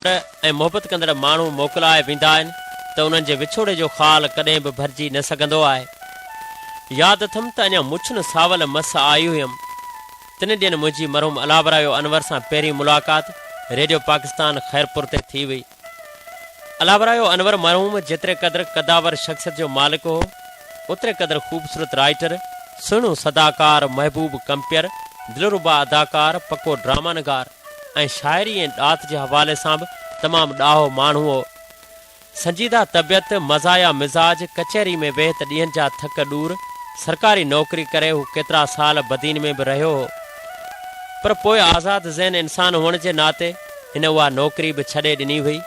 ۽ محبت ڪندڙ ماڻهو موڪلائي ويندا آهن ته انهن جي وڇوڙي جو خال ڪڏهن به ڀرجي نه سگهندو آهي. ياد اٿم ته اڃا مڇن ساول مس آئي هيم. تن ڏينهن منهنجي مرحوم الهورايو انور سان پهرين ملاقات ريڊيو پاڪستان خيرپور تي ٿي هئي. الهورايو انور مرحوم جيتري قدر قداور شخصيت جو مالڪ هو، اوتري قدر خوبصورت رائيٽر، سهڻو صداڪار، محبوب ڪمپيئر، دلربا اداڪار، پڪو ڊراما نگار ۽ شاعري ۽ ڏات جي حوالي سان به تمام ڏاهو ماڻهو هو. سنجيده طبيعت، مزاحيه مزاج، ڪچهري ۾ ويهه ته ڏينهن جا ٿڪ ڏور، سرڪاري نوڪري ڪري هو ڪيترا سال بدين ۾ به رهيو هو. پر پوء آزاد ذهن انسان هئڻ جي ناتي هن اها نوڪري به ڇڏي ڏني هئي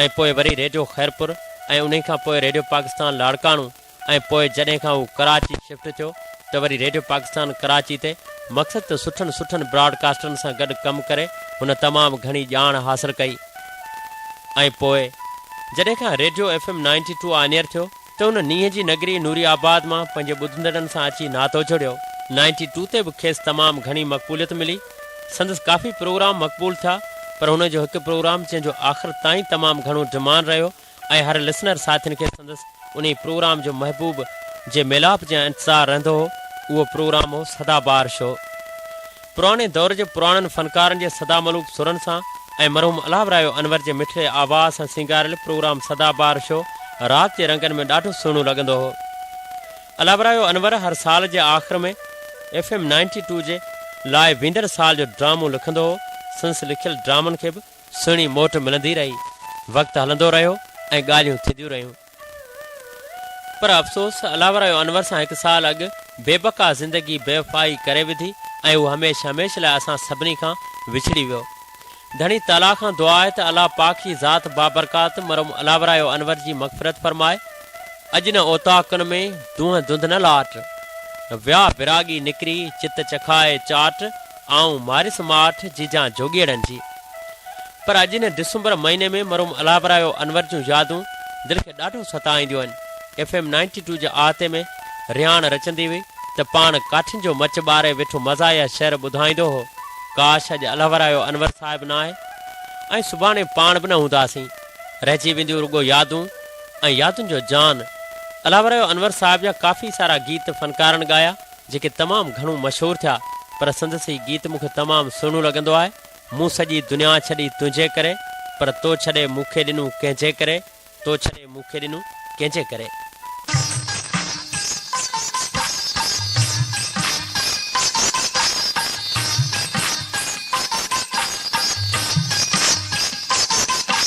۽ پوء وري ريڊيو خيرپور ۽ انهي کان پوء ريڊيو پاڪستان لاڙڪاڻو ۽ پوء جڏهن کان هو ڪراچي شفٽ ٿيو ته وري ريڊيو پاڪستان ڪراچي تي مقصد ته سٺن سٺن براڊ ڪاسٽرن سان گڏ ڪم ڪري هن تمام گهڻي ڄاڻ حاصل ڪئي ۽ پوء جڏهن کان radio F M ninety two on air ٿيو ته هن نينهن جي نگري نوري آباد مان پنهنجي ٻڌندڙن سان اچي ناتو جوڙيو. نائنٽي ٽو تي به کيس تمام گهڻي مقبوليت ملي. سندس ڪافي پروگرام مقبول ٿيا پر هن جو هڪ پروگرام جنهن جو آخر تائين تمام گهڻو ڊمانڊ رهيو ۽ هر لسنر ساٿين کي سندس انهي پروگرام جو محبوب جي ميلاپ جيان انتظار رهندو هو اهو پروگرام هو سدا بهار شو. پراڻي دور جي پراڻن فنڪارن جي سدا ملوڪ سرن سان ۽ مرحوم الهه ورايو انور جي مٺڙي آواز سان سينگاريل پروگرام سدا بهار شو رات جي رنگن ۾ ڏاڍو سهڻو لڳندو هو. الهه ورايو انور هر سال جي آخر ۾ ايف ايم نائنٽي ٽو جي لاء ويندڙ سال جو ڊرامو لکندو هو. سندس لکيل ڊرامن کي به سهڻي موٽ ملندي رهي. وقت هلندو رهيو ۽ ڳالهيون ٿينديون رهيون. پر افسوس الله ورايو انور سان هڪ سال اڳ بي بقا زندگي بيوفائي ڪري وڌي ۽ هو هميشھ هميشھ لاء اسان سڀني کان وڇڙي ويو. ڌڻي تعاليٰ کان دعا آهي ته الله پاڪ جي ذات بابرڪات مرحوم الله ورايو انور جي مغفرت فرمائي. اڄ نه اوطاقن ۾ دونهن ڌنڌ نه لاٽ. ويا وراڳي نڪري چت چکائي چاٽ. آئون ماريس ماٺ جيجان جوڳيئڙن جي. پر اڄ هن ڊسمبر مهيني ۾ مرحوم الهه ورايو انور جون يادون دل کي ڏاڍو ستائينديون آهن. ايف ايم نائنٽي ٽو جي احاطي ۾ رهاڻ رچندي هئي ته پاڻ ڪاٺين جو مچ ٻاري ويٺو مزاحيه شعر ٻڌائيندو هو. ڪاش اڄ الهه ورايو انور صاحب نه آهي ۽ سڀاڻي پاڻ به نه هونداسين. رهجي وينديون رڳو يادون ۽ يادن جو جان. الهه ورايو انور صاحب جا ڪافي سارا گيت فنڪارن ڳايا جيڪي تمام گهڻو مشهور ٿيا پر سندس هي گيت مون کي تمام سهڻو لڳندو آهي. مون سڄي دنيا ڇڏي تنهنجي ڪري، پر تو ڇڏي مون کي ڏنو ڪنهن جي ڪري، تو ڇڏي مون کي ڏنو ڪنهن جي ڪري.